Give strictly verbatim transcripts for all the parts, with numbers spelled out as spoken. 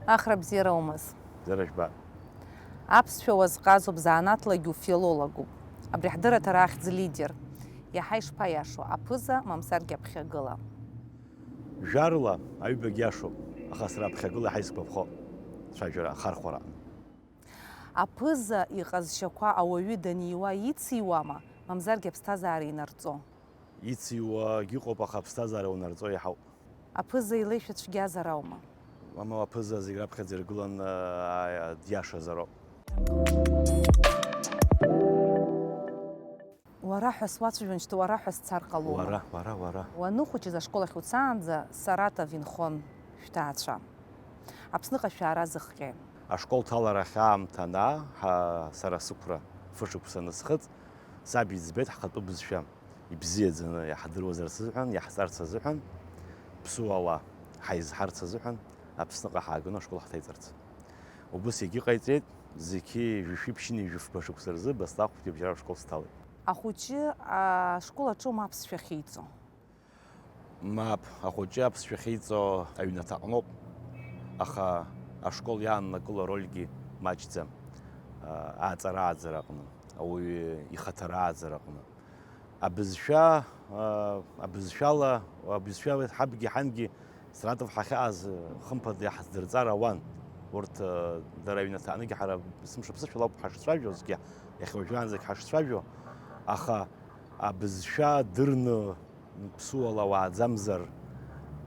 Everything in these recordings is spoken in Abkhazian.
Ахра бзиара умаз. Бзиара жәба. Аԥсшәа уазҟазоуп, заанаҭлагьы уфилологуп. Абри ҳдырраҭара ахьӡ лидер. Иаҳа ишԥаиашоу, аԥыза, мамзаргьы аԥхьагыла? Жәарла аҩбагь иашоуп, аха сара аԥхьагыла иаҳа исгәаԥхо, цәажәара ахархәара аҟны. Аԥыза иҟазшьақәа ауаҩы даниуа ициуама, мамзаргьы аԥсҭазаара инарҵо? Ициуагь ыҟоуп, аха аԥсҭазаара унарҵо иаҳауп. Аԥыза илеишәа цәгьазар аума? Мамоу, аԥыза зегь раԥхьаӡа иргылан, аа, диашазароуп. Уара ҳәа суацәажәон, шьҭа уара ҳәа сцар ҟалома? Уара, уара, уара. Уаныхәыҷыз ашкол ахь уцаанӡа Саратов инхон шәҭаацәа. Аԥсныҟа шәаара зыхҟьеи? Ашкол ҭаларахь аамҭа анаа, ҳа, сара сықәра фышықәса анысхыҵ, саб иӡбеит ҳхатәы бызшәа. Ибзиаӡаны иаҳдыруазар азыҳәан, иаҳҵарц азыҳәан, ԥсуала ҳаизҳарц азыҳәан, Аԥсныҟа ҳааганы ашкол ҳҭаиҵарц. Убыс егьыҟаиҵеит, зқьи жәшәи ԥшьынҩажәи жәафба шықәса рзы Баслахәтәи абжьаратә школ сҭалеит. Ахәыҷы ашкол аҿы аума аԥсшәа ахьиҵо? Мап, ахәыҷы аԥсшәа ахьиҵо аҩнаҭаҟноуп, аха ашкол иааннакыло арольгьы маҷӡам, аа, аҵара-ааӡара аҟны, ауаҩы ихаҭара-ааӡара аҟны. Абызшәа, аа, абызшәала, абызшәа ҳабгьы ҳангьы Саратов ҳахьааз, хымԥада, иаҳздырҵар ауан. Урҭ, аа, дара аҩнаҭаҟныгьы ҳара есымша ԥсышәала ауп ҳашцәажәозгьы, иахьа уажәраанӡагь ҳашцәажәо, аха абызшәа дырны ԥсуала уааӡамзар,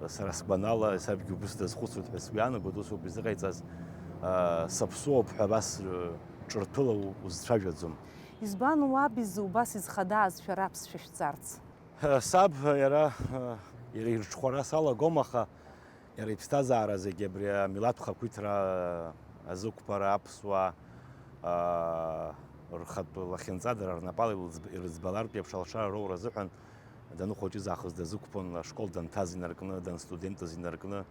сара сгәанала, сабгьы убыс дазхәыцуеит ҳәа сгәы иаанагоит, усоуп изыҟаиҵаз, аа, саԥсуоуп ҳәа абас, ыы, ҿырҭәыла у-, узцәажәаӡом. Избан уаб изы убас изхадааз шәара аԥсшәа шәҵарц? Саб иара, иара ирҽхәара салагом, аха иара иԥсҭазаара зегьы абри амилаҭ хақәиҭра азықәԥара, аԥсуаа, аа, рхатә лахьынҵа дара рнапала ирыӡб-, ирыӡбалартә еиԥш алшара роура азыҳәан даныхәыҷыз аахыс дазықәԥон, ашкол данҭаз инаркны, данстудентыз инаркны,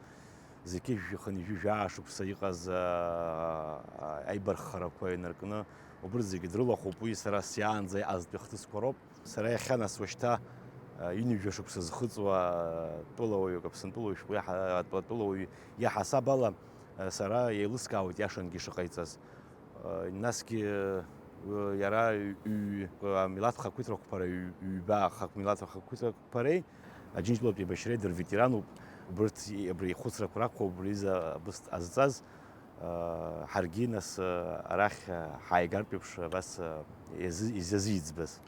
зқьи жәшәи хынҩажәи жәаа шықәса иҟаз, аа, аибарххарақәа инаркны, убырҭ зегьы дрылахәуп, уи сара сиаанӡа иҟазтәи ахҭысқәа роуп. Сара иахьа нас уажәшьҭа, а, ҩынҩажәа шықәса зхыҵуа, а, тәылауаҩык, Аԥсынтәылауаҩ шәҟәы иаҳа-, а, тәылауаҩ иаҳасаб ала, а, сара еилыскаауеит иашангьы ишыҟаиҵаз. А, насгьы, а, иара ҩ-, ҩ-, амилаҭ хақәиҭрақәԥара ҩ-, ҩба, хак-, милаҭ хақәиҭрақәԥареи, Аџьынџьтәылатәи еибашьреи дырветерануп, убырҭ, абри ихәыцрақәа ракәхап убри изы абысҭ азҵаз. Ҳаргьы, нас, арахь ҳааигартә еиԥш, абас, изы-, изазиӡбаз.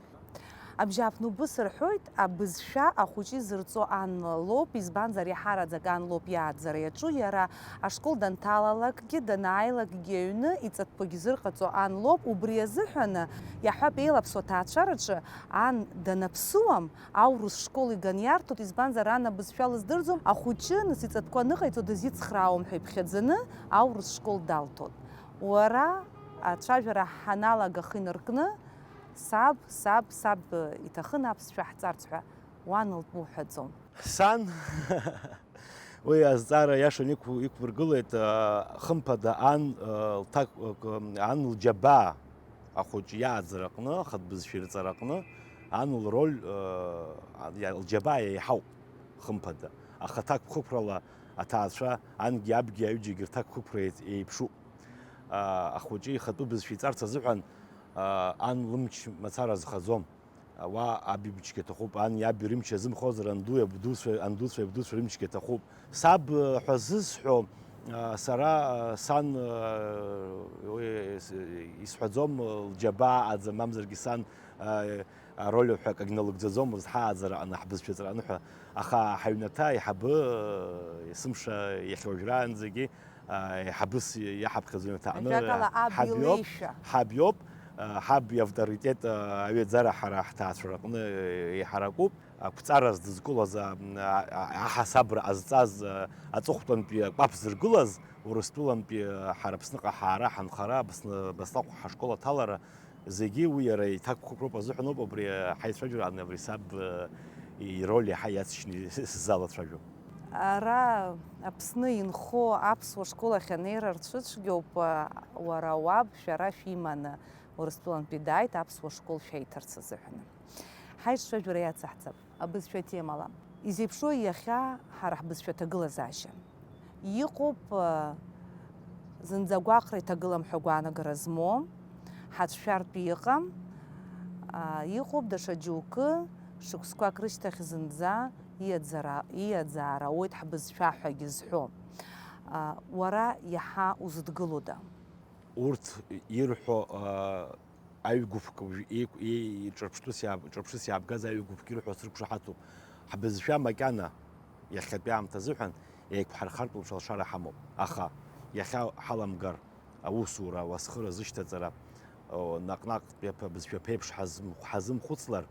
Абжьааԥны убыс рҳәоит, абызшәа ахәыҷы изырҵо ан лоуп, избанзар, иаҳараӡак ан лоуп иааӡара иаҿу, иара ашкол данҭалалакгьы, данааилакгьы аҩны иҵатәқәагьы зырҟаҵо ан лоуп, убри азыҳәаны, иаҳҳәап, еилаԥсуа ҭаацәараҿы ан данаԥсуам, аурыс школ иган иарҭоит, избанзар, ан абызшәа лыздырӡом, ахәыҷы, нас, иҵатәқәа аныҟаиҵо дазицхраауам ҳәа иԥхьаӡаны, аурыс школ далҭоит. Уара, ацәажәара ҳаналага ахы инаркны, саб, саб, саб иҭахын аԥсшәа ҳҵарц ҳәа, уан лтәы уҳәаӡом. Сан, уи азҵаара иашаны иқәу-, иқәургылеит, а, хымԥада, ан, а, лҭак-, а, к-, ан лџьабаа ахәыҷы иааӡараҟны, ахатә бызшәа ирҵараҟны, ан лроль, а, а, иа-, лџьабаа еиҳауп, хымԥада. Ахаҭа қәықәрала аҭаацәа, ангьы абгьы аҩыџьагьы рҭак қәықәра еиц-, еиԥшуп. А, ахәыҷы ихатәы бызшәа иҵарц азыҳәан, а, ан лымч мацара зхаӡом. Уа аби бчгьы аҭахуп, ани аби рымч азымхозар, андуи абдуцәа, андуцәа абдуцәа рымчгьы аҭахуп. Саб, э, ҳәа зысҳәо, э, сара, э, сан, э, уи, э, с-, э, исҳәаӡом, э, лџьабаа аӡам, мамзаргьы сан, э, ароль ҳәа акагь налыгӡаӡомызт ҳааӡара аҟны, ҳбызшәа ҵараҟны ҳәа. Аха ҳаҩнаҭа аиҳабы, э, есымша иахьа уажәраанӡагьы, а, еиҳабыс иаҳаԥхьаӡо аҩнаҭаҟны, ажәакала, аб ҳаб иоуп, илеишәа. Ҳаб иоуп, а, ҳаб иавторитет, а, аҩаӡара ҳара ҳҭаацәараҟны еиҳаракуп. Ақәҵара здызкылоз, а, а, аҳасабра ҟазҵаз, а, аҵыхәтәантәи акәаԥ зыргылаз, Урыстәылантәи, а, ҳара Аԥсныҟа ҳаара, ҳанхара, Аԥсны, Баслахә ҳашкол аҭалара, зегьы уи иара иҭакԥхықәроуп азыҳәаноуп абри, а, ҳаицәажәара аҟны абри саб, а, ироль иаҳа иацшьны сзалацәажәо. Ара Аԥсны инхо аԥсуа школ ахь анеира рцәыцәгьоуп, уара уаб шәара шәиманы Урыстәылантәи дааит аԥсуа школ шәеиҭарц азыҳәаны. Ҳаицәажәара иацаҳҵап абызшәа темала. Изеиԥшроу иахьа ҳара ҳбызшәа ҭагылазаашьа? Иҟоуп, э, Зынӡа агәаҟра иҭагылам ҳәа агәаанагара змоу, ҳацәшәартә иҟам, аа, иҟоуп даҽа џьоукы, шықәсқәак рышьҭахь зынӡа иаӡара, иаӡаара ауеит ҳбызшәа ҳәагьы зҳәо. Аа, уара иаҳа узыдгылода? Урҭ ирҳәо, аа, аҩгәыԥк уажә еиқә-, еи-, ҿырԥштәыс иааб-, ҿырԥшыс иаабгаз аҩгәыԥк ирҳәо срықәшаҳаҭуп. Ҳбызшәа макьана иахьатәи аамҭа азыҳәан еиқәҳархартә лыҽалшара ҳамоуп. Аха иахьа ҳаламгар аусура, ауасхыра, азышьҭаҵара, о, наҟ-наҟтәи аԥ-, абызшәа ԥеиԥш ҳазым-, ҳазымхәыцлар,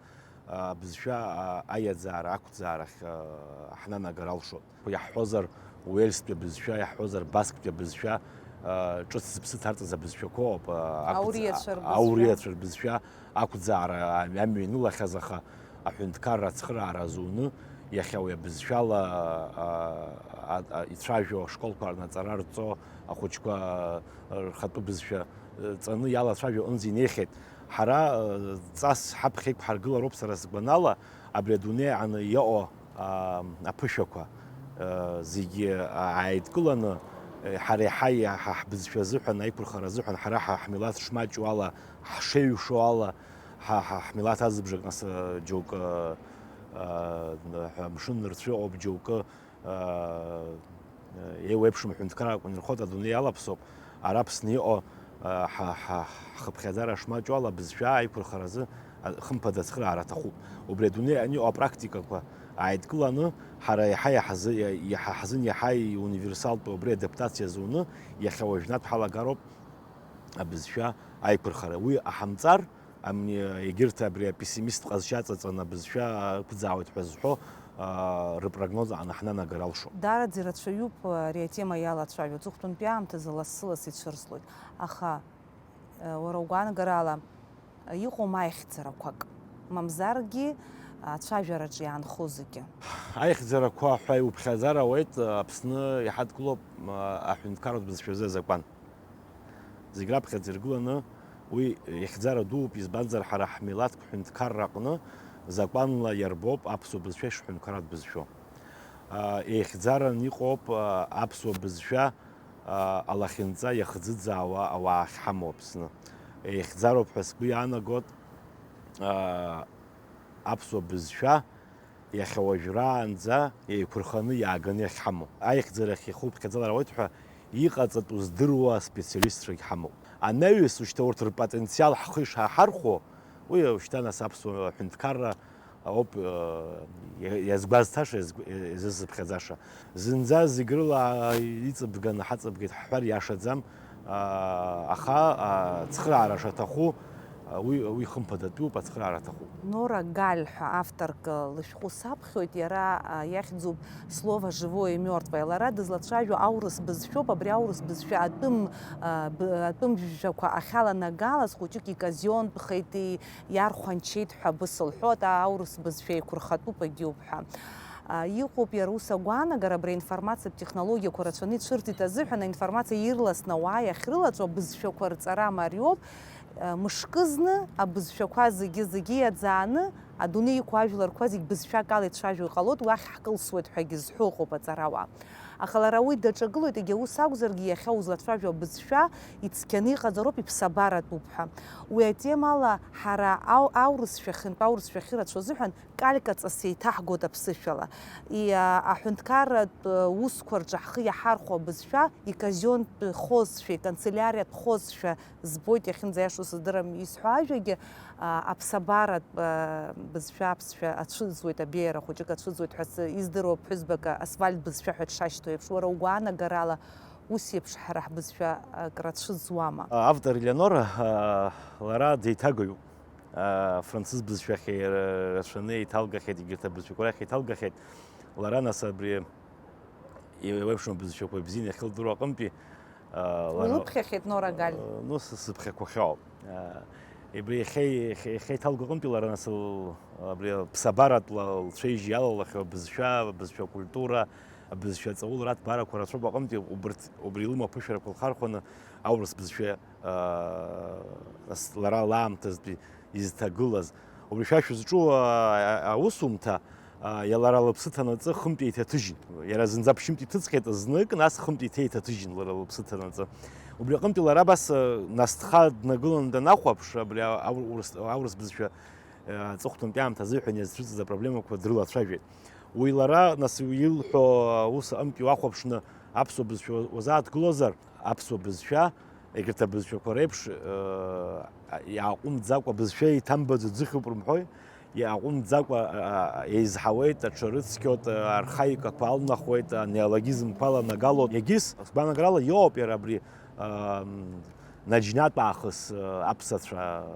а, абызшәа, а, аиаӡаара, ақәӡаарахь, а, ҳнанагар алшоит. Иаҳҳәозар, уельстәи абызшәа, иаҳҳәозар, басктәи абызшәа, а, ҿыц зыԥсы ҭарҵаз абызшәақәоуп, а, ақәӡ-, Ауриацәа а, рбызшәа. Ауриацәа рбызшәа ақәӡаара амҩа инылахьаз, аха аҳәынҭқарра ацхыраара азуны, иахьа уи абызшәала, а, а, а, ицәажәо ашколқәа рнаҵара рҵо ахәыҷқәа, а, рхатәы бызшәа, а, ҵаны иалацәажәо аҟынӡа инеихьеит. Ҳара, а, ҵас ҳаԥхьа иқәҳаргылароуп, сара сгәанала, абри адунеи аҟны иҟоу, а, аԥышәақәа, а, зегьы, а, ааидкыланы, а, ҳара еиҳа, еиҳа ҳбызшәа азыҳәан, аиқәырхара азыҳәан, ҳара ҳа-, ҳмилаҭ шмаҷу ала, ҳшеиҩшо ала, ҳа-, ҳа-, ҳмилаҭ азыбжак нас, а, џьоукы, а, ҳәа амшын нырцә ыҟоуп, џьоукы, а, еиуеиԥшым аҳәынҭқаррақәа нырхоит, адунеи иалаԥсоуп. Ара Аԥсны иҟоу, а, ҳа-, ҳа-, ҳхыԥхьаӡара шмаҷу ала, абызшәа аиқәырхаразы, а, хымԥада ацхыраара аҭахуп. Убри адунеи аҟны иҟоу апрактикақәа ааидкыланы, ҳара иаҳа иаҳзы-, иа-, иаҳа ҳзын иаҳа иуниверсалтәу абри адаптациа зуны, иахьа уажәнатә ҳалагароуп абызшәа аиқәырхара. Уи ҟаҳамҵар, амни, егьырҭ абри апессимисттә ҟазшьа аҵаҵаны абызшәа ақәӡаауеит ҳәа зҳәо, а, рыпрогноз анаҳнанагар алшо. Даараӡа ирацәаҩуп ари атема иалацәажәо. Аҵыхәтәантәи аамҭазы лассы-ласс ицәырҵлоит. Аха, а, уара угәаанагарала, а, иҟоума аихьӡарақәак? Мамзаргьы, а, ацәажәараҿы иаанхо зегьы? Аихьӡарақәа ҳәа иуԥхьаӡар ауеит, а, Аԥсны иҳадкылоуп, а, аҳәынҭқарратә бызшәазы азакәан. Зегь раԥхьаӡа иргыланы уи ихьӡара дууп, избанзар, ҳара ҳмилаҭтә ҳәынҭқарра аҟны закәанла иарбоуп аԥсуа бызшәа ишҳәынҭқарратә бызшәоу. А, еихьӡаран иҟоуп, а, аԥсуа бызшәа, а, алахьынҵа иахӡыӡаауа ауаа ахьҳамоу Аԥсны. Еихьӡароуп ҳәа сгәы иаанагоит, а, аԥсуа бызшәа иахьа уажәраанӡа еиқәырханы иааганы иахьҳамоу. Аихьӡарахь ихуԥхьаӡалар ауеит ҳәа иҟаҵатәу здыруа аспециалистцәагь ҳамоуп. Анаҩс, ушьҭа урҭ рпотенциал ҳхы ишаҳархәо, уи ушьҭа нас аԥсуа ҳәынҭқарра ауп, э, иа-, иазгәазҭаша, иазгә-, иазызыԥхьаӡаша. Зынӡа зегь рыла иҵыбганы ҳаҵабгеит ҳҳәар иашаӡам, аа, аха, аа, ацхыраара шаҭаху, уи, уи хымԥадатәиуп, ацхыраара аҭахуп. Нора Галь ҳәа авторк лышәҟәы саԥхьоит, иара, а, иахьӡуп Слово живое и мёртвое. Лара дызлацәажәо аурыс бызшәоуп, абри аурыс бызшәа атәым, а, б-, атәым жәақәа ахьаланагалаз хәыҷык иказионтәхеит, и-, иархәанчеит ҳәа быс лҳәоит, а, аурыс бызшәа еиқәырхатәуп, агьиуп ҳәа. А, иҟоуп иара ус агәаанагара, абри аинформациатә технологиақәа рацәаны ицәырҵит азыҳәан, аинформациа ирласны ауаа иахьрылаҵәо абызшәақәа рҵара мариоуп. А, мышкызны абызшәақәа зегьы-зегьы иаӡааны, адунеи иқәу ажәларқәа зегь бызшәак ала ицәажәо иҟалоит, уахь ҳкылсуеит ҳәагьы зҳәо ыҟоуп аҵарауаа. Аха лара уи даҿагылоит, егьа ус акәзаргьы, иахьа узлацәажәо абызшәа ицқьаны иҟаҵароуп, иԥсабаратәуп ҳәа. Уи атемала ҳара ау-, аурысшәа хьынтә, аурысшәа ахьырацәоу азыҳәан калькаҵас еиҭаҳгоит аԥсышәала. И-, а, аҳәынҭқарратә, э, усқәа рҿы ҳхы иаҳархәо абызшәа иказионтәхозшәа, иканцелиариатәхозшәа збоит, иахьынӡаиашоу сыздырам исҳәо ажәагьы, а, аԥсабаратә, а, бызшәа аԥсшәа ацәыӡуеит, абеиара хәыҷык ацәыӡуеит ҳәа сы-, издыруа ԥҳәызбак асфальт бызшәа ҳәа дшашьҭоу еиԥш, уара угәаанагарала ус еиԥш ҳара ҳбызшәа акрацәыӡуама? Автор Елеонора, а, лара деиҭагаҩуп. А, францыз бызшәахь еи-, рацәаны еиҭалгахьеит, егьырҭ абызшәақәа рахь еиҭалгахьеит. Лара, нас, абри еиуеиԥшым абызшәақәа бзианы иахьылдыруа аҟынтәи, а, лара, улыԥхьахьеит, Нора Галь? А, ну, сы-, сыԥхьақәахьоуп. А, абри иахьа, иахьа, иахьа иҭалго аҟынтәи лара, нас, л-, абри ԥсабаратәла лцәеижь иалалахьоу абызшәа, абызшәа акультура, абызшәа аҵаулара аҭбаарақәа рацәоуп аҟынтәи, убырҭ, убри илымоу аԥышәарақәа лхархәаны аурыс бызшәа, а, ас-, лара лаамҭазтәи изҭагылаз. Убри шәа шәызҿу, а, а, аусумҭа, Иа-, лара лыԥсы ҭанаҵы хынтә еиҭаҭыжьын. Иара зынӡа ԥшьынтә иҭыҵхьеит знык, нас хынтә еиҭа еиҭаҭыжьын лара лыԥсы ҭанаҵы. Убри аҟынтәи лара абас, а, насҭха днагыланы данахәаԥш, абри а-, аурыс, аурыс бызшәа, а, аҵыхәтәантәи аамҭа азыҳәан иазцәыҵыз апроблемақәа дрылацәажәеит. Уи лара, нас, илҳәо аус аҟынтәи уахәаԥшны аԥсуа бызшәа уазааҭгылозар, аԥсуа бызшәа, егьырҭ абызшәақәа реиԥш, э, иааҟәымҵӡакәа абызшәа еиҭамбаӡо ӡыхьуп рымҳәои, иааҟәымҵӡакәа, а, а, еизҳауеит, аҽарыцқьоит, а, архаикақәа алнахуеит, а, неологизмқәа аланагалоит. Егьыс, сгәаанагарала, иоуп иара абри, ам, наџьнатә аахыс, а, аԥсацәа, а,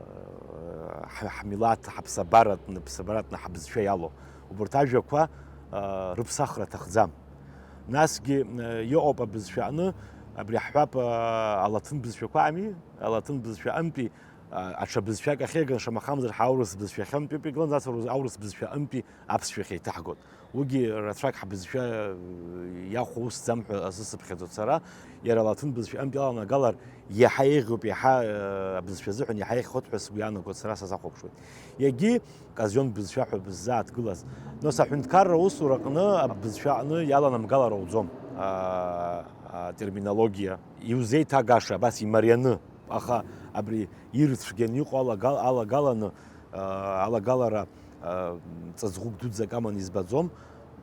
ҳ-, ҳмилаҭ, ҳаԥсабаратәны, ԥсабаратәны ҳабызшәа иалоу. Убарҭ ажәақәа, а, рыԥсахра аҭахӡам. Насгьы, а, иҟоуп абызшәа аҟны, абри ҳҳәап, а, алаҭын бызшәақәа ами, алаҭын бызшәа аҟынтәи, а, аҽа бызшәак ахьеиган, шамахамзар, ҳаурыс бызшәа ахьынтәи игылан, нас аурыс, аурыс бызшәа аҟынтәи аԥсшәахь еиҭаҳгоит. Уигьы рацәак ҳбызшәа, э, иахәо усӡам ҳәа азысыԥхьаӡоит сара. Иара алаҭын бызшәа аҟынтә иаланагалар, иаҳа еиӷьуп, иаҳа, э, абызшәа азыҳәан иаҳа еиӷьхоит ҳәа сгәы иаанагоит, сара сазахәаԥшуеит. Егьи казион бызшәа ҳәа быззааҭгылаз. Нас аҳәынҭқарра усураҟны абызшәа аҟны иаланамгалар ауӡом, а, а, терминологиа. Иузеиҭагаша абас имарианы. Аха абри ирцәгьаны иҟоу алагал-, алагаланы, а, алагалара, а, ҵаҵӷәык дуӡӡак аманы избаӡом.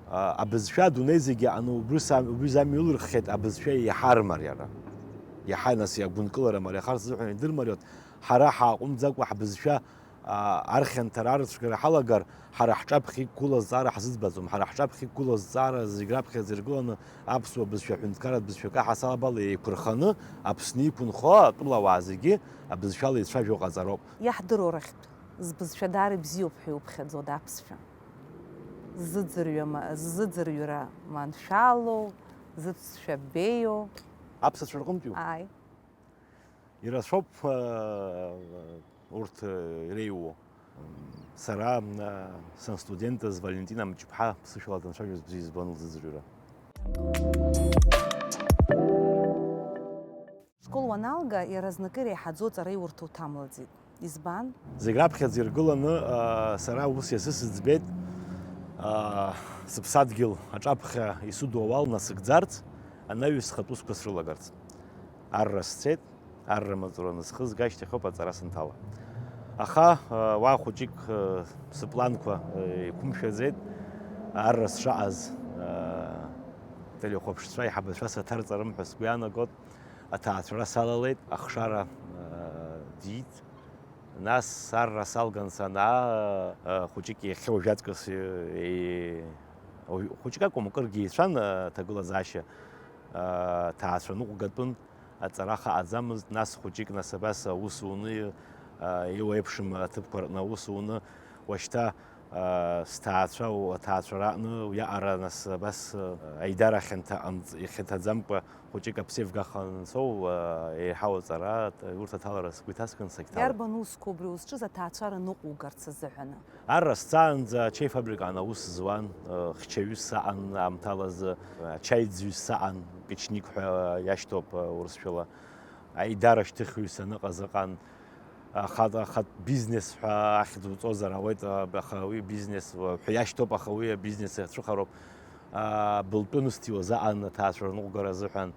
А, абызшәа адунеи зегьы ану убри сам-, убри замҩылырххьеит абызшәа иаҳа рмариара. Иаҳа нас иагәынкылара мариахарц азыҳәан идырмариоит. Ҳара ҳааҟәымҵӡакәа ҳбызшәа, а, архьанҭара, арыцәгара ҳалагар, ҳара ҳҿаԥхьа иқәгылоу азҵаара ҳзыӡбаӡом. Ҳара ҳҿаԥхьа иқәгылоу азҵаара зегь раԥхьаӡа иргыланы аԥсуа бызшәа аҳәынҭқарратә бызшәақәа ҳасабала еиқәырханы, Аԥсны иқәынхо атәылауаа зегьы абызшәала ицәажәо ҟаҵароуп. Иаҳдыруа рахьтә, збызшәа даара ибзиоуп ҳәа иуԥхьаӡода аԥсшәа? Ззыӡырҩа ма-, ззыӡырҩра маншәалоу, зыԥсшәа беиоу? Аԥсацәа рҟынтәиу? Ааи. Ирацәоуп, э, урҭ, э, иреиуоу. Сара, э, санстудентыз Валентина Мҷыԥҳа ԥсышәала данцәажәоз бзиа избон лзыӡырҩра. Школ уаналга, иаразнакы иреиҳаӡоу аҵараиурҭа уҭамлаӡеит. Избан? Зегь раԥхьаӡа иргыланы, а, сара ус иасысыӡбеит, а, сыԥсадгьыл аҿаԥхьа исыду ауал насыгӡарц, анаҩс схатә усқәа срылагарц. Арра сцеит, арра маҵура анысхызга ашьҭахьоуп аҵара санҭала. Аха, а, уа хәыҷык, а, сыпланқәа, а, еиқәымшәаӡеит, арра сшаҟаз, а, телехәаԥшцәа, аиҳабацәа саҭарҵарым ҳәа сгәы иаанагот. Аҭаацәара салалеит, ахшара, э, диит. Нас арра салган санаа, э, хәыҷык иахьа уажәаҵкыс, э, хәыҷык акәым, акыргьы еицәан, э, аҭагылазаашьа, э, ҭаацәа ныҟәгатәын, аҵара хаҟаӡамызт, нас хәыҷык, нас абас аус уны, э, еиуеиԥшым аҭыԥқәа рҟны аус уны, уашьҭа Сҭаацәа, аҭаацәара аҟны уиаҟара нас абас аидара хьанҭа-, амҵ-, ихьанҭаӡамкәа хәыҷык аԥсеивгаха анцоу, еиҳау аҵара, урҭ аҭалара сгәы иҭаскын сагьҭалеит. Иарбан усқәоу убри узҿыз аҭаацәара ныҟәугарц азыҳәаны? Арра сҵаанӡа ачаи фабрикаҟны аус зуан, хьчаҩыс саҟан аамҭалазы, ачаи ӡҩыс саҟан, печник ҳәа иашьҭоуп урысшәала, аидара шьҭыхҩыс аныҟаз ыҟан. Ахатә, ахатә бизнес ҳәа ахьӡ уҵозар ауеит, аха уи бизнес ҳәа иашьҭоуп, аха уи абизнес иацәыхароуп. Былтәы нысҭиуаз аан аҭаацәа рныҟәгара азыҳәан.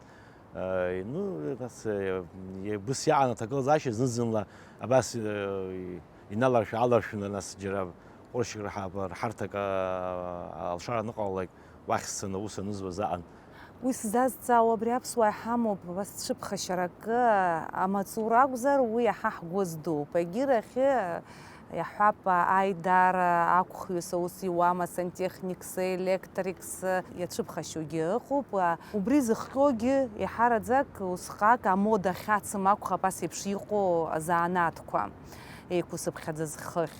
Ну, нас, ус иаан аҭагылазаашьа зны-зынла абас иналаршә-ааларшәны, нас џьара ҟәыршьк рҳа-, рҳарҭак алшара аныҟалалак, уахь сцаны аус анызуаз аан. Уи сзазҵаауа абри аԥсуаа иҳамоуп, абас цәыԥхашьаракы амаҵура акәзар, уи иаҳа ҳгәы здууп. Егьирахь, иаҳҳәап, аидара ақәхҩыс аус иуама, сантехникс, електрикс, иацәыԥхашьогьы ыҟоуп. Убри зыхҟьогьы еиҳараӡак усҟак амода ахьацым акәхап, ас еиԥш иҟоу азанааҭқәа еиқәсыԥхьаӡаз хыхь.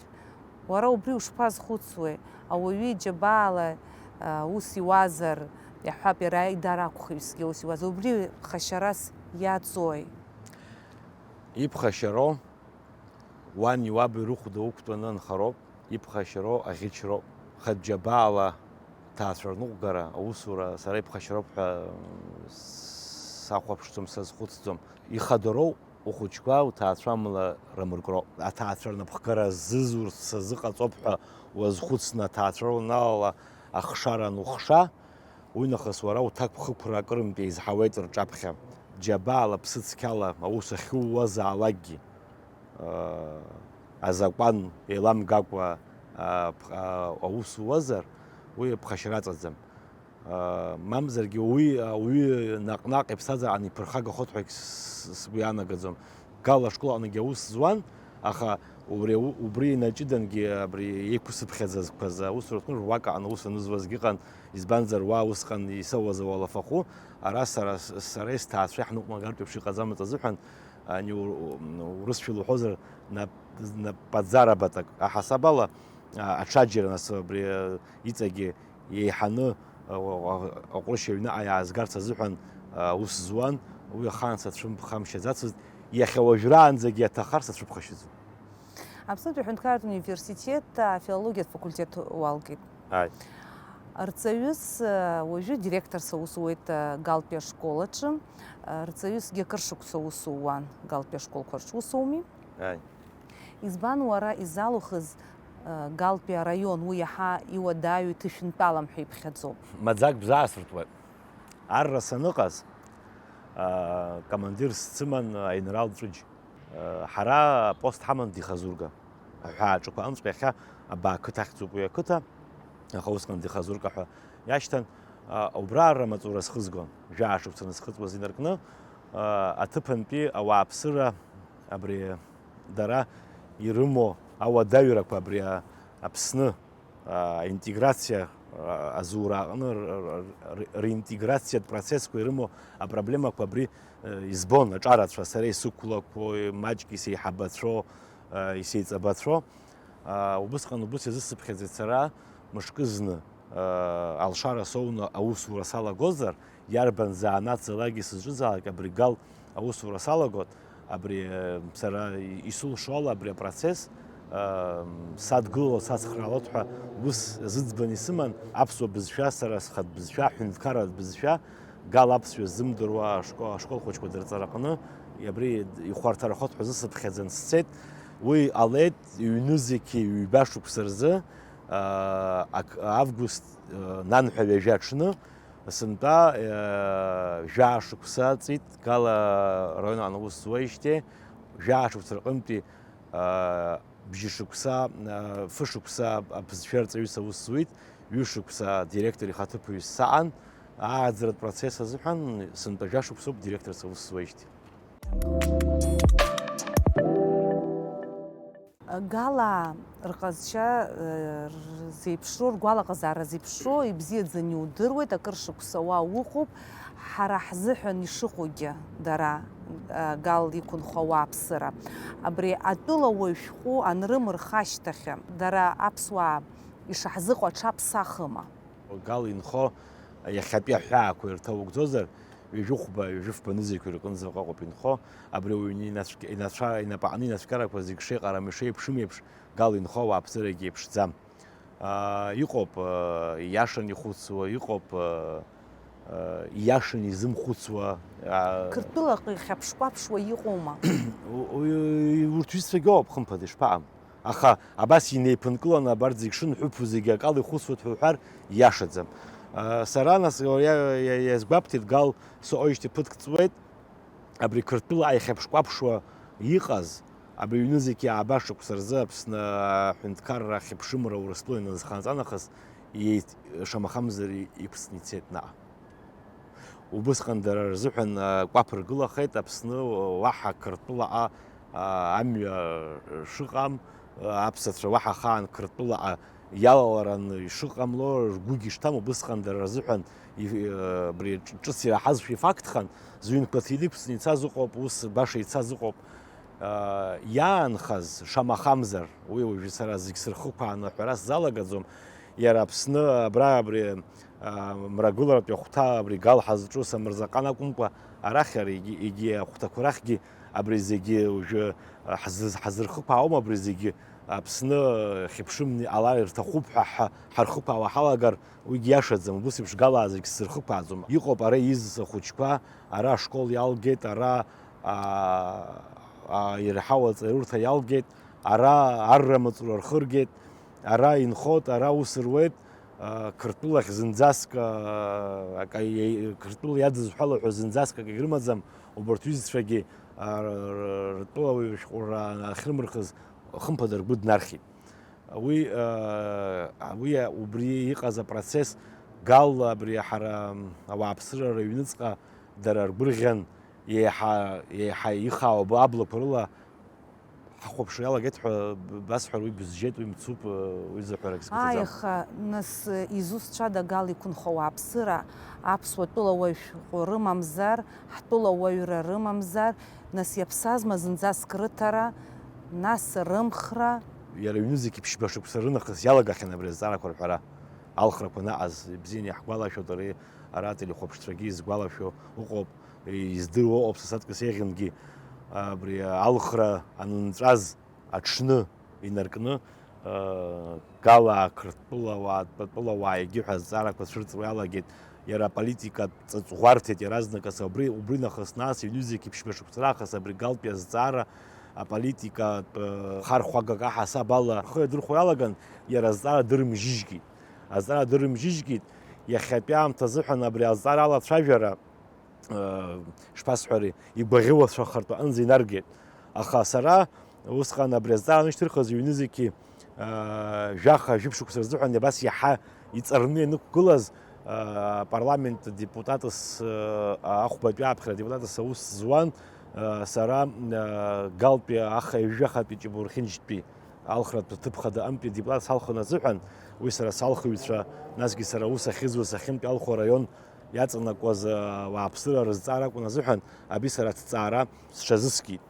Уара убри ушԥазхәыцуеи? Ауаҩы иџьабаала, а, ус иуазар, иаҳҳәап, иара аидара ақәхҩысгьы ус иуазар, убри ԥхашьарас иаҵои? Иԥхашьароу, уани уаби рыхәда уқәтәаны анхароуп, иԥхашьароу аӷьычроуп. Хатә џьабаала ҭаацәа рныҟәгара, аусура сара иԥхашьароуп ҳәа сахәаԥшӡом, сазхәыцӡом. Ихадароу Ухәыҷқәа уҭаацәа амла рмыркроуп. Аҭаацәа рнапхгара зызурц сазыҟаҵоуп ҳәа уазхәыцны аҭаацәара уаналала ахшара анухша, уинахыс уара уҭакԥхықәра акырынтә еизҳауеит рҿаԥхьа. Џьабаала, ԥсыцқьала аус ахьууазаалакгьы, азакәан еиламгакәа, а, ԥ-, а, аус уазар, уи ԥхашьара аҵаӡам. А, мамзаргьы уи ауаҩы наҟ-наҟ иԥсҭазаараҟны иԥырхагахоит ҳәагь с-, с-, сгәы иаанагаӡом. Гал ашкол аҟныгьы аус зуан, аха убри ау-, убри инаҷыдангьы абри еиқәсыԥхьаӡазқәаз аусуратә хәы руак аҟны аус анызуазгьы ыҟан, избанзар, уа усҟан исоуаз ауалафахәы, ара сара, с-, сара исҭаацәа иаҳныҟәнагартә еиԥш иҟаӡамызт азыҳәан, ани ур-, урысшәала уҳәозар, на, на подзаработок аҳасабала, а, аҽаџьара, нас, абри, а, иҵегьы еиҳаны, а, уа-, уа-, аҟәрышь аҩныҟа иаазгарц азыҳәан, а, аус зуан, уи ахаан сацәымԥхамшьаӡацызт, иахьа уажәраанӡагьы иаҭахар сацәыԥхашьаӡом. Аԥснытәи аҳәынҭқарратә университет афилологиатә факультет уалгеит. Ааи. Рҵаҩыс, а, уажәы директорс аус уеит, а, Галтәи ашкол аҿы. А, рҵаҩысгьы акыр шықәса аус ууан Галтәи ашколқәа рҿы, ус ауми? Ааи. Избан уара изалухыз, а, Галтәи араион, уи иаҳа иуадаҩу иҭышәынтәалам ҳәа иԥхьаӡоуп? Маӡак бзаасыртуеит. Арра саныҟаз, а, командирс сыман аинрал Ҵәыџь. Ҳара апост ҳаман Дихазурга аҳәаа аҿықәа аҟынҵәҟьа, иахьа Абаа қыҭа ахьӡуп уи ақыҭа, аха усҟан Дихазурка ҳәа иашьҭан. Убра арра амаҵура схызгон, жәаа шықәса анысхыҵуаз инаркны, аҭыԥантәи ауааԥсыра абри дара ирымоу ауадаҩрақәа, абри Аԥсны аинтеграциа азура аҟны р-, р-, р-, реинтеграциатә процессқәа ирымоу апроблемақәа абри, э, избон аҿарацәа, сара исықәлақәоу, маҷк исеиҳабацәоу, э, исеиҵабацәоу. А, убысҟан убыс иазысыԥхьаӡеит сара, мышкы зны, э, алшара соуны аусура салагозар, иарбан занааҭзаалакгьы сызҿызаалак, абри Гал аусура салагот, абри, э, сара исылшо ала абри апроцесс, э, садгылало, сацхраалот ҳәа ус зыӡбан исыман, аԥсуа бызшәа, сара схатә бызшәа, ҳәынҭқарратә бызшәа, Гал аԥсшәа ззымдыруа ашко-, ашкол хәыҷқәа дырҵараҟны, абри ихәарҭарахот ҳәа зысыԥхьаӡан сцеит. Уи ҟалеит ҩнызқьи ҩба шықәса рзы, э, ак-, август, э, нанҳәа ҩажәа аҽны, Сынтәа, э, жәаа шықәса ҵит, Гал араион аҟны аус зуеижьҭеи, жәаа шықәса рҟынтәи, э, бжьышықәса, э, фышықәса абызшәа рҵаҩыс аус зуит, ҩышықәса адиректор ихаҭыԥуаҩыс саҟан, ааӡаратә процесс азыҳәан сынтәа жәа шықәсоуп директорс аус зуеижьҭеи. Гала рҟазшьа, э, рзеиԥшроу, ргәалаҟазаара зеиԥшроу ибзиаӡаны иудыруеит, акыр шықәса уа уҟоуп, ҳара ҳзыҳәан ишыҟоугьы дара, э, Гал иқәынхо ауааԥсыра. Абри атәылауаҩ шәҟәы анрымырха ашьҭахь, дара аԥсуаа ишаҳзыҟоу аҽаԥсахыма? Гал инхо иахьатәи аҳәаақәа ирҭаугӡозар, ҩажәи хәба, ҩажәи фба нызқьҩык рҟынӡа ыҟоуп инхо, абри ауаҩы инацәк-, инацәа-, инапаҟны инацәкьарақәа зегь шеиҟарам, ишеиԥшым еиԥш, Гал инхо ауааԥсырагьы еиԥшӡам. Аа, иҟоуп, аа, ииашаны ихәыцуа, иҟоуп, аа, аа, ииашаны изымхәыцуа, аа. Қырҭтәылаҟа ихьаԥш-кәаԥшуа иҟоума? У-, у-, урҭ ҩызцәагьоуп, хымԥада, ишԥаҟам? Аха абас инеиԥынкыланы абарҭ зегь шынҳәыԥу зегьы акала ихәыцуеит ҳәа уҳәар, ииашаӡам. Сара нас иа-, иа-, иа-, иазгәабҭеит, Гал сыҟоижьҭеи ԥыҭк ҵуеит, абри Қырҭтәыла аихьаԥш-кәаԥшуа иҟаз, абри ҩнызқьи ааба шықәса рзы Аԥсны аҳәынҭқарра ахьыԥшымра Урыстәыла иназханҵа нахыс, иеит-, шамахамзар иқәҵны ицеит наҟ. Убысҟан дара рзыҳәан, а, кәаԥ ргылахеит Аԥсны уаҳа Қырҭтәылаҟа, а, амҩа шыҟам, а, аԥсацәа уаҳа ахаан Қырҭтәылаҟа иалаларан ишыҟамло, ргәгьы шҭам, убысҟан дара рзыҳәан и-, а, абри ҿ-, ҿыц ираҳазшәа ифактхан, зҩынқәа ҭины иқәҵны ицаз ыҟоуп, ус баша ицаз ыҟоуп. А, иаанхаз, шамахамзар, уи уажәы сара зегь сырхықәааны аҳәара сзалагаӡом, иара Аԥсны абра абри, а, мрагыларатәи ахәҭа абри Гал ҳазҿу Самырзаҟан акәымкәа, арахь ара егьи, егьи ахәҭақәа рахьгьы абри зегьы уажәы, а, ҳзыз-, ҳазырхықәаауам абри зегьы, Аԥсны хьыԥшымны иҟалар ирҭахуп ҳәа ҳа-, ҳархықәаауа ҳалагар, уигьы иашаӡам, убыс еиԥш Гал зегь сзырхықәааӡом. Иҟоуп ара изыз ахәыҷқәа, ара ашкол иалгеит, ара, а, а, ирҳау аҵаҩурҭа иалгеит, ара арра маҵура рхыргеит, ара инхоит, ара ус руеит, а, Қырҭтәылахь зынӡаск, а, акы, е-, Қырҭтәыла иадызҳәалоу ҳәа зынӡаск акгьы рымаӡам, убарҭ ҩызцәагьы, а, р-, р-, ртәылауаҩ шәҟәыра ахьрымырхыз, хымԥада ргәы днархьит. Уи, а, уи, а, убри иҟаз апроцесс Галла абри ҳара, м, ауааԥсыра рыҩныҵҟа дара ргәырӷьан еиҳа, еиҳа ихаау аб-, аблақәа рыла ҳахәаԥшуа иалагеит ҳәа б-, басҳәар, уи бызжьеит, уи мцуп, уи заҳәарак сгәаҭаӡам. Ааи, аха, нас, изусҭцәада Гал иқәынхо ауааԥсыра, аԥсуа тәылауаҩ шәҟәы рымамзар, ҳтәылауаҩра рымамзар, нас иаԥсазма зынӡаск рыҭара, нас рымхра? Иара ҩнызқь ԥшьба шықәса рынахыс иалагахьан абри азҵаарақәа рҳәара. Алхрақәа наҟаз, ибзианы иаҳгәалашәоит, ари ара ателехәаԥшцәагьы изгәалашәо ыҟоуп, издыруа ыҟоуп, са саҵкыс еиӷьынгьы абри алхра анынҵәаз аҽны инаркны, э, Гала ақырҭтәылауаа, тәатәылауаа егьи ҳәа азҵаарақәа цәырҵуа иалагеит, иара аполитикатә ҵыҵӷәарҭеит иаразнаказ, убри, убри нахыс нас ҩнызқь ԥшьба шықәса раахыс абри Галтәи азҵаара аполитикатә, э, хархәагак аҳасаб ала рхы иадырхәо иалаган, иара азҵаара дырмжьыжьгеит. Азҵаара дырмжьыжьгеит, иахьатәи аамҭа азыҳәан абри азҵаара алацәажәара, э, шԥасҳәари, игәаӷьуацәахартә аҟынӡа инаргеит. Аха сара усҟан абри азҵаара анышьҭырхыз ҩнызқьи, э, жәаха-жәиԥшь шықәса рзыҳәан абас иаҳа иҵарны ианықәгылаз, э, апарламент депутатс, э, ахәбатәи ааԥхьара депутатс аус зуан, э, сара, э, Галтәи аха ҩажәи жәахатәи Ҷыбурхьынџьтәи алхратә ҭыԥ хада аҟынтәи депутатс салхын азыҳәан, уи сара салхыҩцәа, насгьы сара аус ахьызуаз ахьынтәи Алху араион иаҵанакуаз, а, ауааԥсыра рызҵаара акәын азыҳәан, абри сара аҭҵаара сҽазыскит.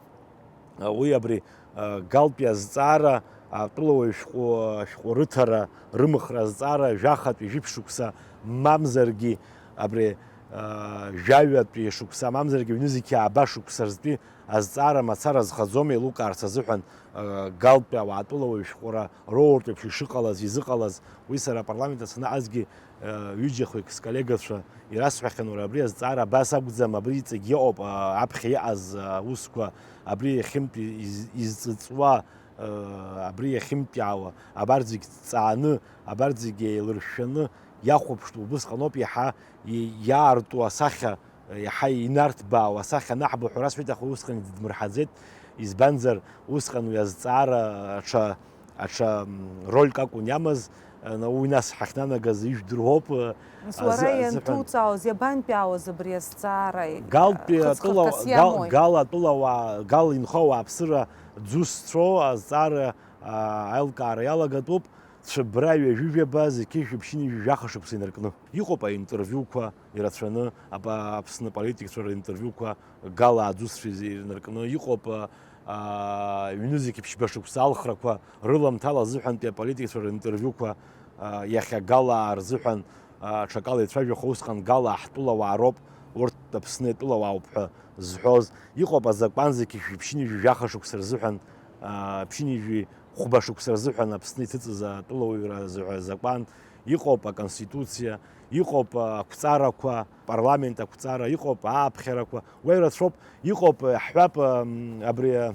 А, уи абри, а, Галтәи азҵаара, атәылауаҩ шәҟәы, шәҟәы рыҭара, рымхра азҵаара жәахатәи жәиԥшь шықәса, мамзаргьы абри, а, жәаҩатәи шықәса, мамзаргьы ҩнызқьи ааба шықәса рзтәи азҵаара мацара зхаӡом еилукаарц азыҳәан, а, Галтәи ауаатәылауаҩ шәҟәра роуртә еиԥш ишыҟалаз, изыҟалаз, уи сара апарламент ацаны азгьы, а, ҩыџьахәык сколлегацәа ирасҳәахьан, уара, абри азҵаара абас акәӡам, абри иҵегь иҟоуп, а, аԥхьа иҟаз, а, аусқәа, абри иахьынтә из-, изҵыҵуа, а, абри иахьынтәаауа, абарҭ зегь ҵааны, абарҭ зегь еилыршәшәаны иахәаԥштәу убысҟаноуп иаҳа и-, иаарту асахьа, иаҳа инарҭбаау асахьа анаҳбо ҳәа расҳәеит, аха усҟан дмырҳаӡеит, избанзар, усҟан уи азҵаара аҽа, аҽа, м, рольк акәын иамаз, э, на-, уи нас ҳахьнанагаз ижәдыруоуп, э, Нас уара азы-, азыҳәан ианҭуҵаауаз, иабантәаауаз абри азҵаара? Галтәи Хыҵхырҭас атәыла-, Гал-, иамои? Гал атәылауаа, Гал инхо ауааԥсыра дзусҭцәоу азҵаара, а, аилкаара иалагатәуп. Цәыббра ҩажәи жәаба, зқьи жәшәи ԥшьынҩажәи жәаха шықәса инаркны. Иҟоуп аинтервиуқәа ирацәаны, апа-, Аԥсны аполитикцәа ринтервиуқәа Гала аӡусцәа ирнаркны. Иҟоуп, а, а, ҩнызқь ԥшьба шықәса алхрақәа рыламҭала азыҳәантәи аполитикцәа ринтервиуқәа, а, иахьа Гала рзыҳәан, а, аҽакала ицәажәахо усҟан Гала ҳтәылауаа роуп, урҭ Аԥсны атәылауаауп ҳәа зҳәоз. Иҟоуп азакәан зқьи жәшәи ԥшьынҩажәи жәаха шықәса рзыҳәан, а, ԥшьынҩажәи хәба шықәса рзыҳәан Аԥсны иҭыҵыз атәылауаҩра азы-, азакәан, иҟоуп аконституциа, иҟоуп ақәҵарақәа, апарламент ақәҵара, иҟоуп ааԥхьарақәа, уа ирацәоуп, иҟоуп, ҳҳәап, м, абри, а,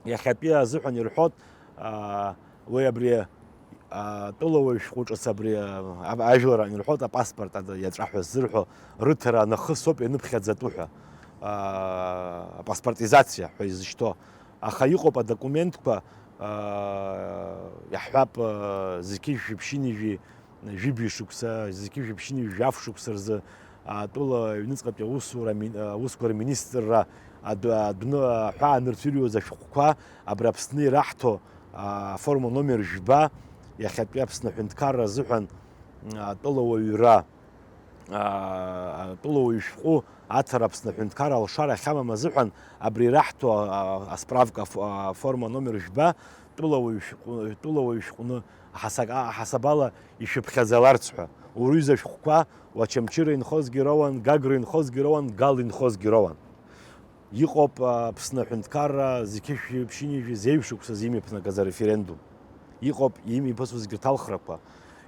иахьатәи азыҳәан ирҳәоит, а, уи абри, а, тәылауаҩ шәҟәы ҿыц абри, а, а, ажәлар анирҳәоит, апаспорт ада иаҵәа ҳәа ззырҳәо рыҭара нахыс ауп ианыԥхьаӡатәу ҳәа, а, апаспортизациа ҳәа изышьҭоу. Аха иҟоуп адокументқәа, аа, иаҳҳәап, аа, зқьи жәшәи ԥшьынҩажәи жәибжь шықәса, зқьи жәшәи ԥшьынҩажәи жәаф шықәса рзы, атәыла аҩныҵҟатәи аусура ми-, аусқәа рминистрра адә-, адәны аҳәаа анырцәырҩуаз ашәҟәқәа абра Аԥсны ираҳҭо, аа, аформа номер жәба, иахьатәи Аԥсны аҳәынҭқарра азыҳәан, атәылауаҩра, аа, атәылауаҩ шәҟәы аҭара Аԥсны аҳәынҭқарра алшара ахьамам азыҳәан, абри ираҳҭо, а, асправка аф-, аформа номер жәба, тәылауаҩ шәҟәы-, тәылауаҩ шәҟәны аҳасак-, аҳасабала ишәыԥхьаӡаларц ҳәа. Урҩыза шәҟәқәа Уачамчыра инхозгьы роуан, Гагра инхозгьы роуан, Гал инхозгьы роуан. Иҟоуп, а, Аԥсны аҳәынҭқарра зқьышәи ԥшьынҩажәи зеижә шықәсазы имҩаԥнагаз ареферендум. Иҟоуп имҩаԥысуазгьы рҭалхрақәа.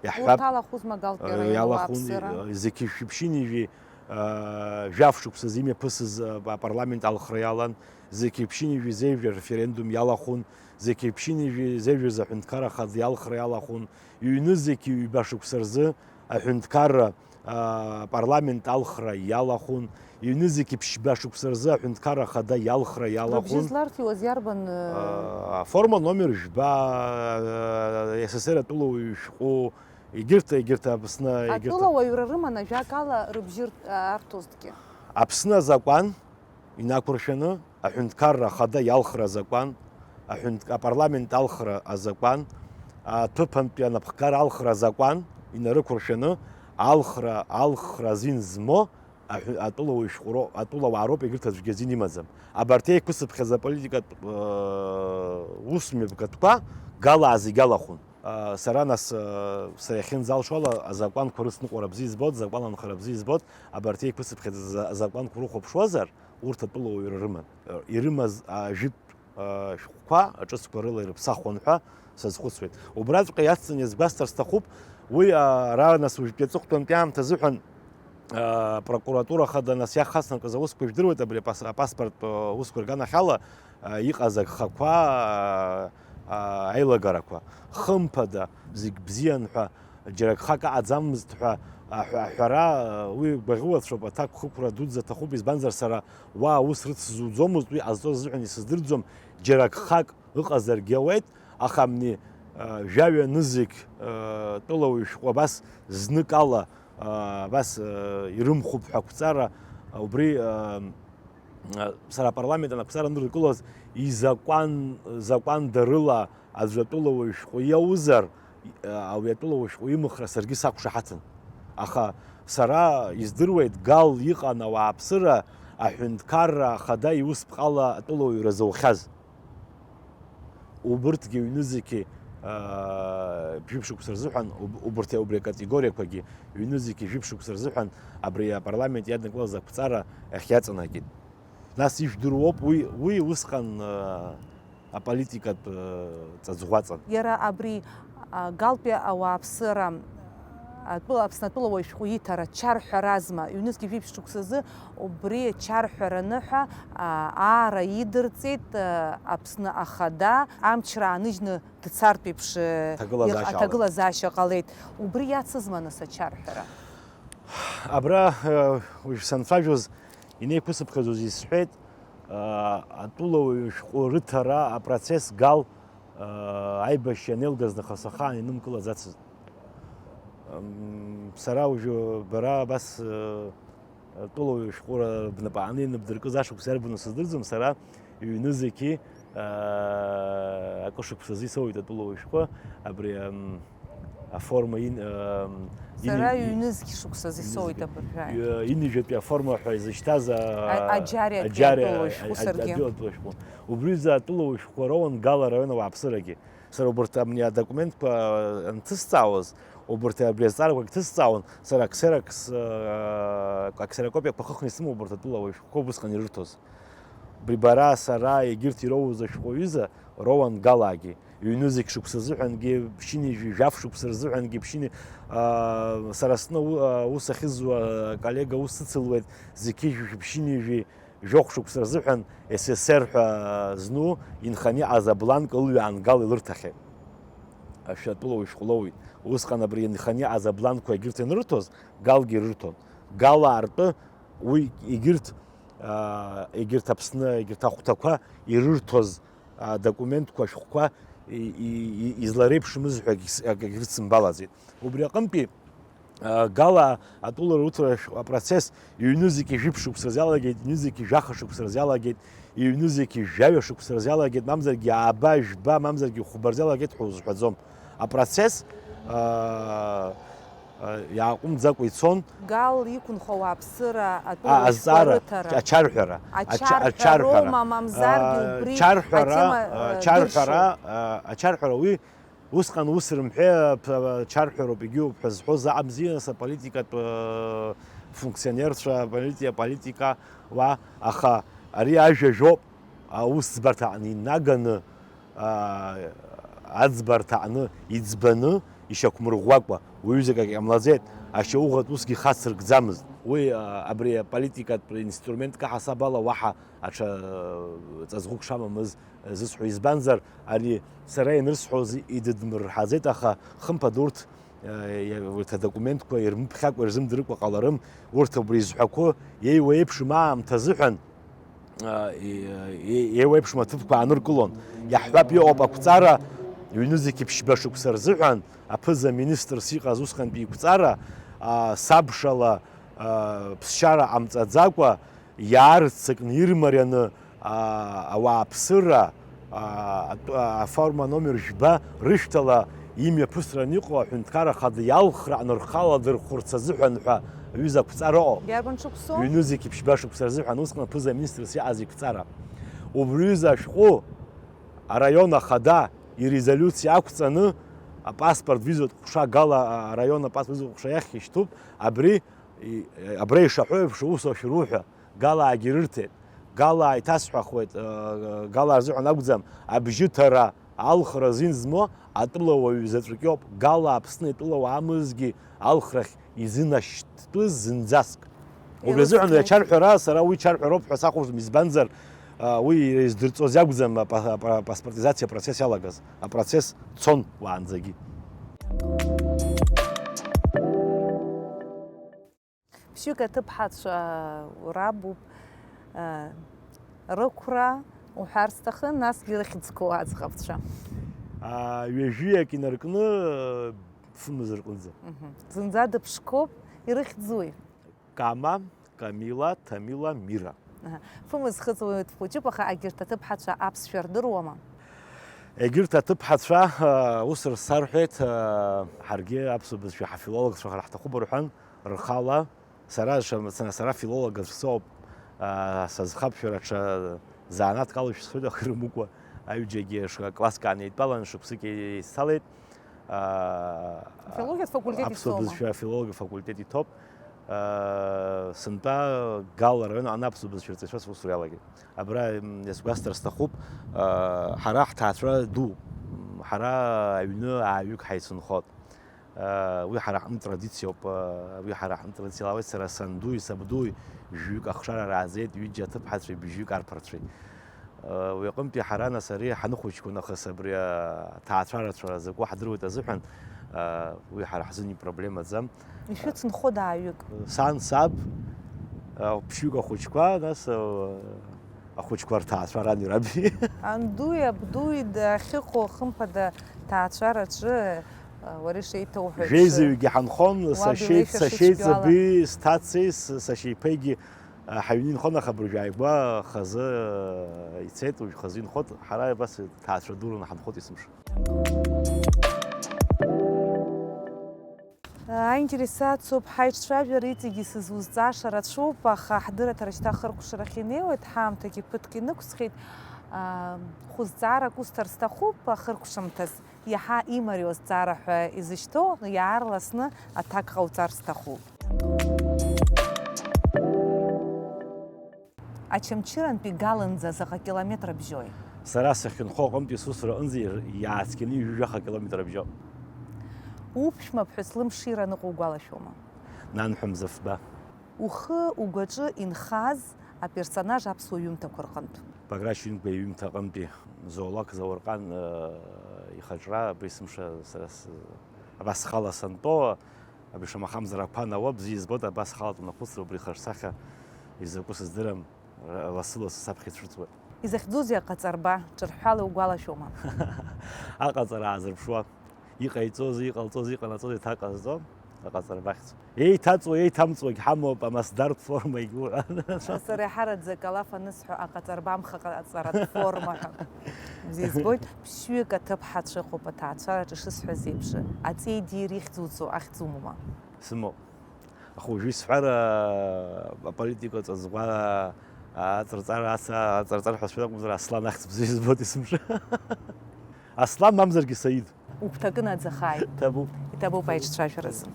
Иаҳҳәап, Урҭ алахәызма Галтәи а, араион иалахәын, ауааԥсыра? а, зқьышәи ԥшьынҩажәи, а, жәаф шықәсазы имҩаԥысыз, а, апарламент алхра иалан. Зеқьи ԥшьынҩажәи зеижә ареферендум иалахәын, зеқьи ԥшьынҩажәи зеижә рзы аҳәынҭқарра ахада иалхра иалахәын, ҩны зеқьи ҩба шықәса рзы аҳәынҭқарра, а, апарламент алхра иалахәын, ҩны зеқьи ԥшьба шықәса рзы аҳәынҭқарра ахада иалхра иалахәын. Рыбжьы зларҭиуаз иарбан, э? А, аформа номер жәба, а, С С Р атәылауаҩ шәҟәы, егьырҭ, егьырҭ Аԥсны, егьырҭ. Атәылауаҩра рыман, ажәакала, рыбжьы рт-, арҭозҭгьы. Аԥсны азакәан инақәыршәаны, аҳәынҭқарра ахада иалхра азакәан, аҳәынҭ-, апарламент алхра азакәан, аҭыԥантәи анапхгара алхра азакәан инарықәыршәаны, алхра, алхра азин змоу аҳәы-, атәылауаҩ шәҟәроу-, атәылауаа роуп, егьырҭ аӡәгьы азин имаӡам. Абарҭ еиқәысыԥхьаӡа аполитикатә, э, усмҩаԥгатәқәа галаа зегь алахәын. Э, сара нас, э, сара иахьынӡалшо ала, азакәанқәа рыцныҟәара бзиа избоит, закәан анхара бзиа избоит, абарҭ еиқәысыԥхьаӡа за-, азакәанқәа урыхәаԥшуазар, урҭ атәылауаҩра рыман. Э, ирымаз ажәытә, э, шәҟәқәа аҿыцқәа рыла ирыԥсахуан ҳәа сазхәыцуеит. Убраҵәҟьа иацҵаны иазгәасҭар сҭахуп, уи, э, ара нас уажәтәи аҵыхәтәантәи аамҭа азыҳәан, э, апрокуратура хада нас иахаснакыз аусқәа ижәдыруеит, абри апас-, апаспорттә, э, усқәа рганахьала, э, иҟаз агхақәа, э, э, аилагарақәа. Хымԥада, зегь бзиан ҳәа, џьара гхак аҟаӡамызт ҳәа аҳәа-, аҳәара, уи гәаӷьуацәоуп, аҭакә хықәра дуӡӡа аҭахуп, избанзар, сара уа аус рыцзуӡомызт, уи ҟазҵоз азыҳәан исыздырӡом, џьара гхак ыҟазаргьы ауеит, аха амни, а, жәаҩа нызқь, а, тәылауаҩ шәҟәы абас зныкала, а, абас, а, ирымхуп ҳәа ақәҵара, а, убри, а, сара апарламент анақәҵара аныркылоз, изакәан, закәандарыла аӡә атәылауаҩ шәҟәы иоузар, ауи атәылауаҩ шәҟәы имыхра саргьы сақәшаҳаҭын. Аха сара издыруеит, Гал иҟан ауааԥсыра аҳәынҭқарра ахада иусԥҟала атәылауаҩра зоухьаз. Убырҭгьы ҩнызқьи, аа, жәиԥшықәса рзыҳәан, уб-, убырҭ, убри акатегориақәагьы ҩнызқьи жәиԥшықәса рзыҳәан абри апарламент иаднакылаз ақәҵара ахь иаҵанакит. Нас ижәдыруоуп, уи, уи усҟан, аа, аполитикатә, аа, ҵаҵӷәаҵан. Иара абри, а, Галтәи ауааԥсыра атәыла, Аԥсны атәылауаҩ шәҟәы иҭара чарҳәаразма, ҩнызқьи жәиԥшь шықәсазы убри чарҳәараны ҳәа, а, аара идырҵеит, а, Аԥсны Ахада амчра ааныжьны дцартә еиԥш, э, Ҭагылазаашьа иҟ-, ҟалеит. Аҭагылазаашьа ҟалеит. Убри иацызма, нас, ачарҳәара? Абра, э, уажә санцәажәоз, инеиқәысыԥхьаӡоз исҳәеит, э, атәылауаҩ шәҟәы рыҭара апроцесс Гал, э, аибашьра анеилгаз нахыс ахаан инымгылаӡацызт. М, сара уажәы бара абас, э, атәылауаҩ шәҟәыра бнапаҟны иныбдыркыз ашықәс иарбану сыздырӡом, сара ҩнызқьи, аа, акы шықәсазы исоуит атәылауаҩ шәҟәы, абри, ам, аформа ин-, ам, Сара ини-, ҩнызқь шықәсазы исоуит ҩнызқь. Абыржәы. Ҩ-, инижәатәи аформа ҳәа изышьҭаз, а-, Аџьариатәи аџьари-, атәылауаҩ шәҟәы а-, саргьы. Атәылауаҩ шәҟәы. Убри рзы атәылауаҩ шәҟәқәа роуан Гал арайон ауааԥсырагьы. Сара убарҭ амни адокументқәа анҭысҵаауаз, убарҭ абри азҵаарақәа анҭысҵаауан, сара аксерокс, э, аксерокопиақәа хыхны исымоуп убарҭ атәылауаҩ шәҟәқәа убысҟан ирырҭоз. Убри бара, сара, егьырҭ ироуз ашәҟәы аҩыза роуан Галагьы, ҩнызқь шықәса азыҳәангьы, ԥшьынҩажәи жәаф шықәса рзыҳәангьы, ԥшьыни-, а, сара сны у-, а, ус ахьызуа аколлега ус сыцылуеит, зқьи жәшәи ԥшьынҩажәи жәохә шықәса рзыҳәан С С Р ҳәа зну инханы иҟаз абланк ылҩаан Гал илырҭахьеит. Ашәатәылауаҩ шәҟәы лоуит. Усҟан абри инханы иҟаз абланкқәа егьырҭ ианырҭоз, Галгьы ирырҭон. Гал аартәы уи егьырҭ, аа, егьырҭ Аԥсны, егьырҭ ахәҭақәа ирырҭоз, аа, документқәа, ашәҟәқәа и-, и-, и-, излареиԥшымыз ҳәа акгьы с-, акгьы рыдсымбалаӡеит. Убри аҟынтәи Гала атәыла руҭра апроцесс ҩнызқьи жәиԥшь шықәса рзы иалагеит, ҩнызқьи жәаха шықәса рзы иалагеит, ҩнызқьи жәаҩа шықәса рзы иалагеит, мамзаргьы ааба, жәба, мамзаргьы хәба рзы иалагеит ҳәа узҳәаӡом. Апроцесс, а, а, иааҟәымҵӡакәа ицон. Гал иқәынхо ауааԥсыра А, атәыла азҵаара, рыҭара. Ачарҳәара. Ача-, Ачарҳәароума, ачарҳәара. Мамзаргьы А, убри чарҳәара, атема, а, э, чарҳәара, дыршоуп. А, ачарҳәара уи Усҟан ус рымҳәеи, п-, чарҳәароуп, егьиуп ҳәа зҳәоз аҟамзи, нас аполитикатә, э, функционерцәа, аполити-, аполитика уа, аха ари ажәа жәоуп, аусӡбарҭа аҟны инаганы, а, аӡбарҭа аҟны иӡбаны, ишьақәмырӷәӷәакәа, уаҩызак акгьы ҟамлаӡеит, ашьауӷатә усгьы хацыркӡамызт. Уи, а, абри аполитикатә инструментк аҳасабала уаҳа Аҽа ҵаҵӷәык шамамыз зысҳәо, избанзар, ани сара ианырсҳәоз идыдмырҳаӡеит, аха хымԥада урҭ, урҭ адокументқәа ирмыԥхьакәа, ирзымдыркәа ҟаларым, урҭ убри изҳәақәо еиуеиԥшым аамҭа азыҳәан, еиуеиԥшым аҭыԥқәа ааныркылон. Иаҳҳәап, иҟоуп ақәҵара, ҩнызқьи ԥшьба шықәса рзыҳәан аԥыза-министрс иҟаз усҟантәи иқәҵара, сабшала, ԥсшьара ҟамҵаӡакәа, иаарццакны ирмарианы, аа, ауааԥсыра, аа, атә-, аформа номер жәба рышәҭала имҩаԥысран иҟоу аҳәынҭқарра ахада иалхра анырхала дырхәырц азыҳәан ҳәа аҩыза ақәҵара ыҟоуп. Иарбан шықәсоу? Ҩнызқьи ԥшьба шықәса рзыҳәан усҟан аԥыза-министрс иҟаз иқәҵара. Убри аҩыза ашәҟәы араион ахада ирезолиуциа ақәҵаны, апаспорт визатә ҟәша гала, араион апаспорт визатә ҟәша иахь ишьҭуп, абри, и-, абра ишаҳәо еиԥш, аус ашәыруҳәа, галаагьы ирырҭеит, галаа иҭасҳәахуеит, э, галаа рзыҳәан акәӡам, абжьыҭара, алхра азин змоу атәылауаҩ заҵәык иоуп, галаа Аԥсны атәылауаа амызгьы алхрахь изынашьҭтәыз зынӡаск. Убри азыҳәан уи ачарҳәара, сара уи чарҳәароуп ҳәа сахәаԥшуам, избанзар, э, уи издырҵоз иакәӡам апа-, апа-, апаспортизациа апроцесс иалагаз, апроцесс цон уаанӡагьы. Ԥшьҩык аҭыԥҳацәа рабуп, э, рықәра уҳәар сҭахын, насгьы рыхьӡқәоу аӡӷабцәа. А, ҩажәиак инаркны, э, фымз рҟынӡа. Мгм. Зынӡа дыԥшқоуп, ирыхьӡуи? Кама, Камила, Ҭамила, Мира. Аҳа. Фымз хыҵуеит, фхәыҷуп, аха егьырҭ аҭыԥҳацәа аԥсшәа рдыруама? Егьырҭ аҭыԥҳацәа, э, ус рсарҳәеит, э, ҳаргьы аԥсуа бызшәа ҳафилологцәахар ҳҭахуп рҳәан, рхала, сара, сара, сара филолог аӡә соуп, аа, сазхап шәара ҽа занааҭк ала шәсҳәоит, аха ирымукәа, аҩыџьагьы ш-, класск аанеидтәалан, шықәсык еицҭалеит. Аа, Афилологиатә факультет аԥсуа исоума? Бызшәа афилологиа факультет иҭоуп. Аа, сынтәа Гал араион аҟны аԥсуа бызшәа рҵаҩцәа сусура иалагеит. Абра, м, иазгәасҭар сҭахуп, аа, ҳара ҳҭаацәа ду, м, ҳара аҩны ааҩык ҳаицынхоит. Уи ҳара ҳҟны традициоуп, уи ҳара ҳҟны традициала ауеит, сара сандуи сабдуи жәаҩык ахшара рааӡеит, ҩыџьа аҭыԥҳацәеи бжаҩык арԥарцәеи. Уи аҟынтәи ҳара нас ари ҳаныхәыҷқәа нахыс абри аҭаацәарацәа закәу ҳдыруеит азыҳәан, уи ҳара ҳзын ипроблемаӡам. Ишәыцынхода ааҩык? Сан, саб, ԥшьҩык ахәыҷқәа, нас, ахәыҷқәа рҭаацәа рани раби. Андуи абдуи дахьыҟоу, хымԥада, ҭаацәараҿы, уара ишеиҭауҳәо еиԥш, жәеизаҩгьы ҳанхон, уаб сашьеи-, илеишәа сашьеиҵби, шыцәгьала, сҭацеи, с-, сашьеиԥеигьы, ҳаҩны инхон, аха абыржәы ааигәа хазы ицеит, уажә хазы инхоит, ҳара абас ҭаацәа дураны ҳанхоит есымша. Аинтерес ацуп, ҳаиҿцәажәара иҵегьы сызузҵааша рацәоуп, аха ҳдырраҭара шьҭа ахыркәшарахь инеиуеит, ҳаамҭагьы ԥыҭк инықәсхьеит. Аа, хәызҵаарак усҭар сҭахуп ахыркәшамҭаз, иаҳа имариоу азҵаара ҳәа изышьҭоу, иаарласны аҭак ҟауҵар сҭахуп. Очамчырантәи Галынӡа заҟа километр бжьои? Сара сахьынхо аҟынтәи сусура аҟынӡа иааскьаны ҩажәаха километр бжьоуп. Уԥшәмаԥҳәыс лымшира аныҟоу угәалашәома? Нанҳәа мза фба. Ухы угәаҿы инхаз аперсонаж аԥсуа ҩымҭақәа рҟынтә? Баграт Шьынқәба иҩымҭа аҟынтәи Зоулак Заурҟан, э, ихаҿра абри сымша сара с-, абас схала сантәо, Абри шамахамзар ақәа анауа бзиа избоит, абас халатәын ахәыцра убри хашсахьа изакәу сыздырам, ра-, лассы-лассы саԥхьа ицәырҵуеит. Изахьӡузеи аҟаҵарба, ҿырҳәала иугәалашәома? Аҟаҵара аазырԥшуа, иҟаиҵози, иҟалҵози, иҟанаҵози еиҭаҟазҵо аҟаҵарбахьӡ. Еиҭаҵуа, еиҭамҵуагь ҳамоуп, амасдартә формагь уҳәан. Сара иаҳараӡак алаф анысҳәо, аҟаҵарба амхаҟаҵаратә форма ҳәа. Бзиа избоит. Ԥшьҩык аҭыԥҳацәа ыҟоуп аҭаацәараҿы ишысҳәаз еиԥш, аҵеи ди рихьӡуҵо ахьӡ умоума? Сымоуп. Аха уажәы исҳәар, а, аполитика ҵаҵӷәа, а, аҵарҵар, аца, аҵарҵар ҳәа сҳәар акәымзар, Аслан ахьӡ бзиа избоит есымша. Аслан мамзаргьы Саид. Угәҭакы наӡахааит. Ҭабуп. Иҭабуп аиҿцәажәаразы.